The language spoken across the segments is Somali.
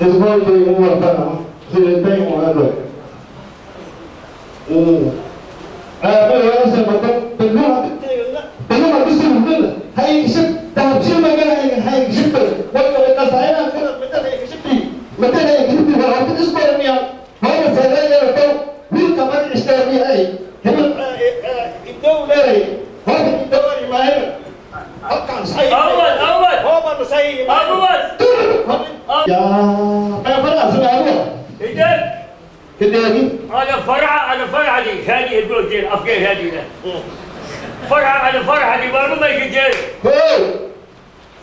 Isboolkay u wartana silintay u ado. أول أول أول. إذن أنا فرعة دي هذه البلدين أفكار هذه فرعة على فرعة دي ما يجي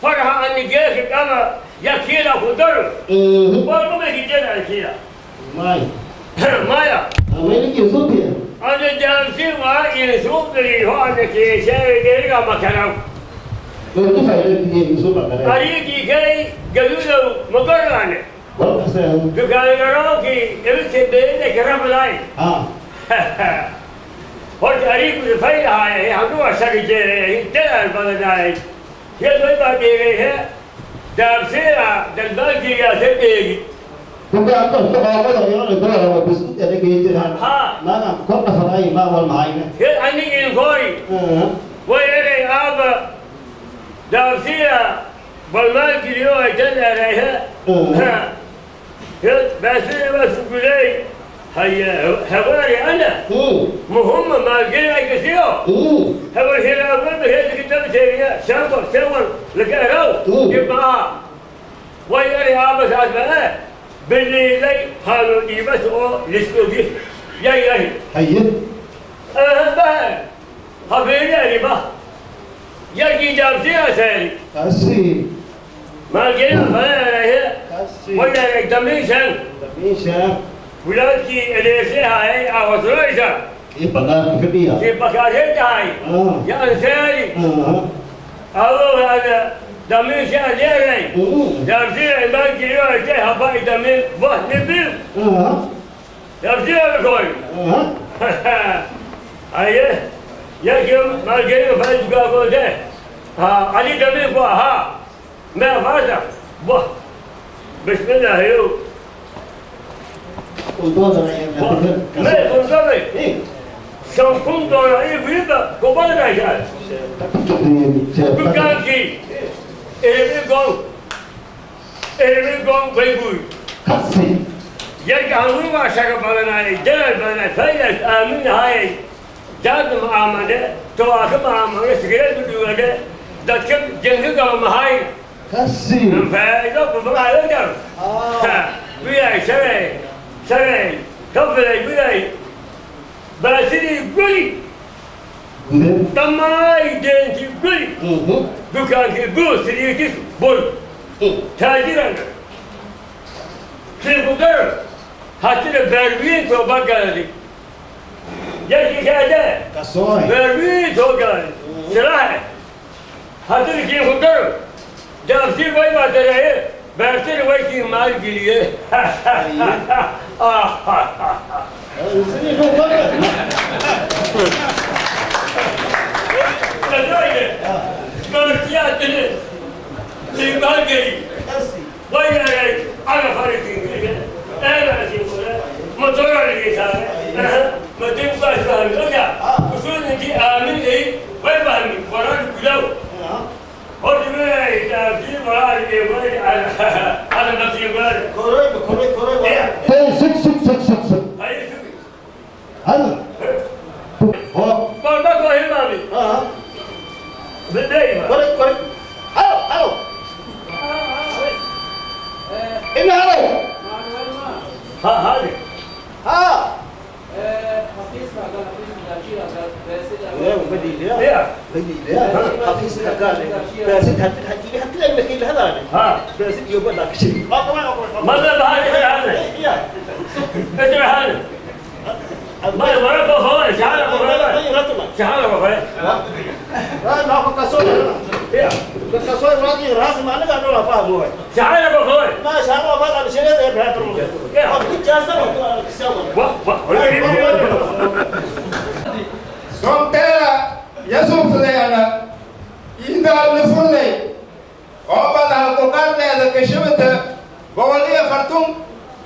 فرعة أن جاك أنا يا كيلا خضر ما يجي على كيلا مايا أنا جالسين ويسوق لي هو أنا كيشة ديرك مكانه أريكي كي قالوا له مقرانة دكان راكي قلت بينك رب لاي قلت أريك الفيلة هاي هدوء شركة دار بلداي يلا ما بيها دابسيها دلبالكي يا سيدي ها الكوري ويري أبا دابسيها بالمالكي اليوم يدل عليها بس قولي هيا هواري أنا مهم ما قلنا كثير هو هنا أول هي كتاب تيريا شامبر سوى لك أراو يبقى ويري أبا سأسمع باللي لي هالو يبس أو لسلوكي يا يا هيا بقى خفينا ربا يا جابتي أسالي أسي ما قلنا فلا هي ولا دميشان دميشان ولادي اللي فيها هي عوضريشة يبقى كبيرة يبقى كبيرة هاي يا أنساري الله هذا دميشان ليري دمشي عمال كيلو يجيها باقي دمين بوه نبيل دمشي بكوي أيه يا كيم ما كيلو فايز قابل ده ها علي دمين بوه ها ما فاز بوه بسم الله يو ما يكون شنكون دورا إيه بيبا كوبان راجع بكانكي إلمي قون بيبوي يرجع هو عشان بلنا جل بلنا فايز آمين هاي جاد معاملة تواكب معاملة سجل بدوله ده كم جنگ قام هاي كسي فايز بقى على ده ويا شري شري كفري بلاي باسيني قولي تماي دنتي قولي دكانك بو سريكس بول تاجرنا في قدر حتى بربين تو بقالي يجي كذا بربين تو قال سلاح حتى في قدر جالسين وين ما تلاقيه برتين وين مال قليه Sumtera yasuflayana indal nufurnay oo badan ku qarneeda kashabata boqol iyo Fartun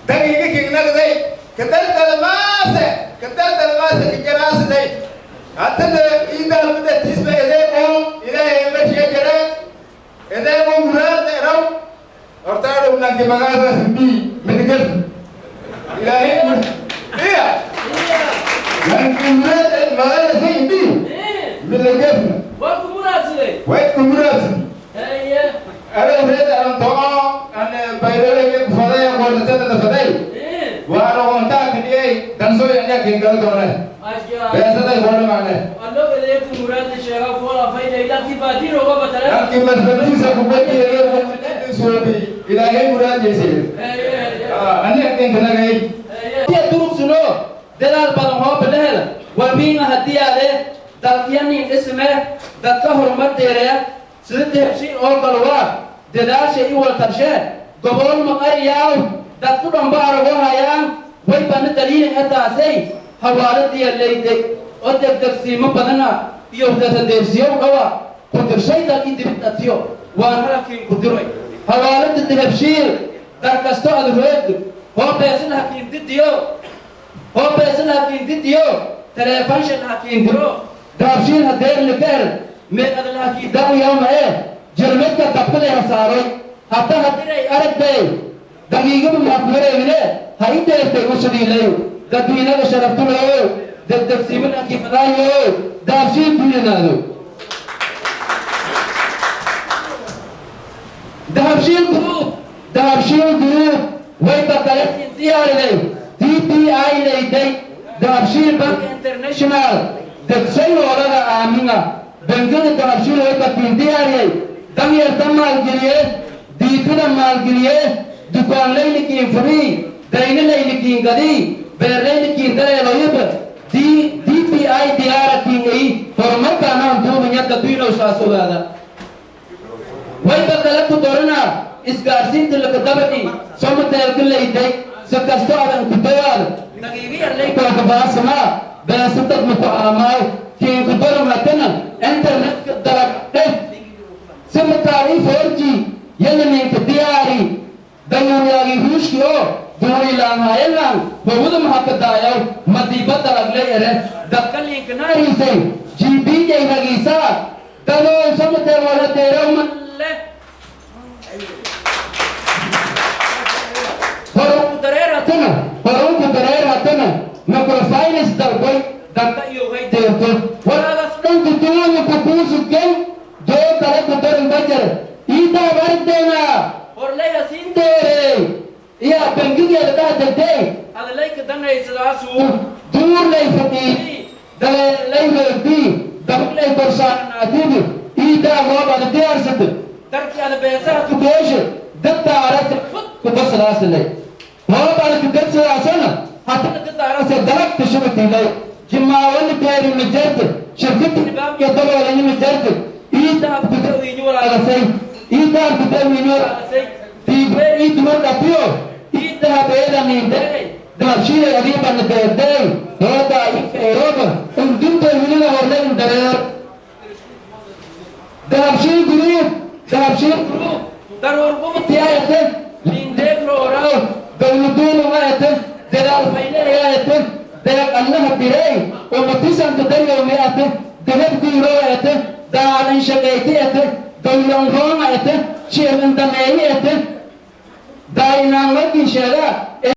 dagiga kingnagday kadaldalmaase kadaldalmaase kijaraasday hatana iidahab dhatiisba edeego Ilaahay marshiga jare edeego muraad eraw hortaadhow nanki magaadaas bi midgal Ilaahay iya nanki muraad magaadaas bi midgal. Waa ku muraadsaday. Way ku muraadsan. Haye. Ada reed aan too aan baydhole faday qoortasada faday waana qoontaa kadhiyay dansoy ayaa kengalo doone beesaday qoona macne. Allo edeeku muraadna sheega foola fayday laakiin baadiin oga batale. Laakiin madfatiisa kubadiyay Ilaahay muraadiyay aniga kenkanagay. Durugsuno dadaal badan hooba la hela walmiinga haddii aade dalkiyanin dhisme dadka horumar deereya sida Dahabshiil oo kale waa dadaasha i waltarshee gobol maqariyaaw dadku dhanba arago hayaan way bana daliilin hataasay hawaaladiya leyday oo degdegsiimo badana iyo datadeersiyow dhawa ku dirshay dal i dibid dhatiyo waan halkiin ku diray hawaalada Dahabshiil dar kasto ad roog hoo beesan hakiin didiyo hoo beesan hakiin didiyo taleefanshan hakiin diro Dahabshiil hadeer likeer mee adalhakii dawyama ee jelmadka dabkale hasaaroy hata hadiray aragbay dagiigaba mahakuwareegine ha i deertay usadiilay dadwiinaga sharaftulayo degdegsiiman hakifadaayo Dahabshiil duulinaado. Dahabshiil Group, Dahabshiil Group way bakale diyaariday DPI layday Dahabshiil Bank International degsay oolada aamina bangida Dahabshiil way bakiin diyaariyay danyarta maalgeliye diitada maalgeliye dukaanlaynikiin furii daynilaynikiin gadii beerlaynikiin dareeloyaba DPI diyaarakiin ay horumarkaanaan duubanya dadwiinow saas ogaada wayba kale ku doranaa isgaarsiinta lakadabadhi somateelka layday si kasto adan ku dawaad dagiigiyarlaykookabaasamaa beesatad maku aamaayo kiinku doran hatana internetka dalag dheh simakaari 4G yala ninka diyaari dayuuryaagi ruushki oo duurilaanhaayalan howada maxaa ka daayaw madiiba dalaglay ere dadka linka naariisay gbjay ragiisaa dadow somateel wala deerow malle horunku dareer hatana horunku dareer hatana microfinance dalboy dadka iyo hay deerto waraagas dhanku duumu kukuusu gel joo kale ku darin bajar iitaa bardeena horlaya siin deere iya bangigeeda dhaha degtay adlayka danaysadaasu duurlay fadhiidi daleelay roogdii dabaglay korsaaranaatiidi iitaa hoobada diyaarsata darkii ada beesaha ku beeshe dadta aragta fud kubasadaasile hoobada kudadsidaasana hatana dadta aragta dalagta shubatiilay jimaawani beeri majarta shirkada nidaamka daboolani majarta iitaa kudawiini walaagasay iitaa kudawiini walaagasay diibeer ii dumar dhatiyo iitaa beedaniindeey Dahabshiilay adiibana deerdeey hoodaa ifeeroba undunta wilina horle indareer Dahabshiil Group, Dahabshiil Group daruur gubtiyaayate lindeegrooraw dowladuulumaete dadaal fayleeyaete deeq allaha direy umatisanka daryowmeate debad guurooete daalan shaqaytiete dowlanrooma ete shiilindameeyiete daayinaanlagii sheegaa.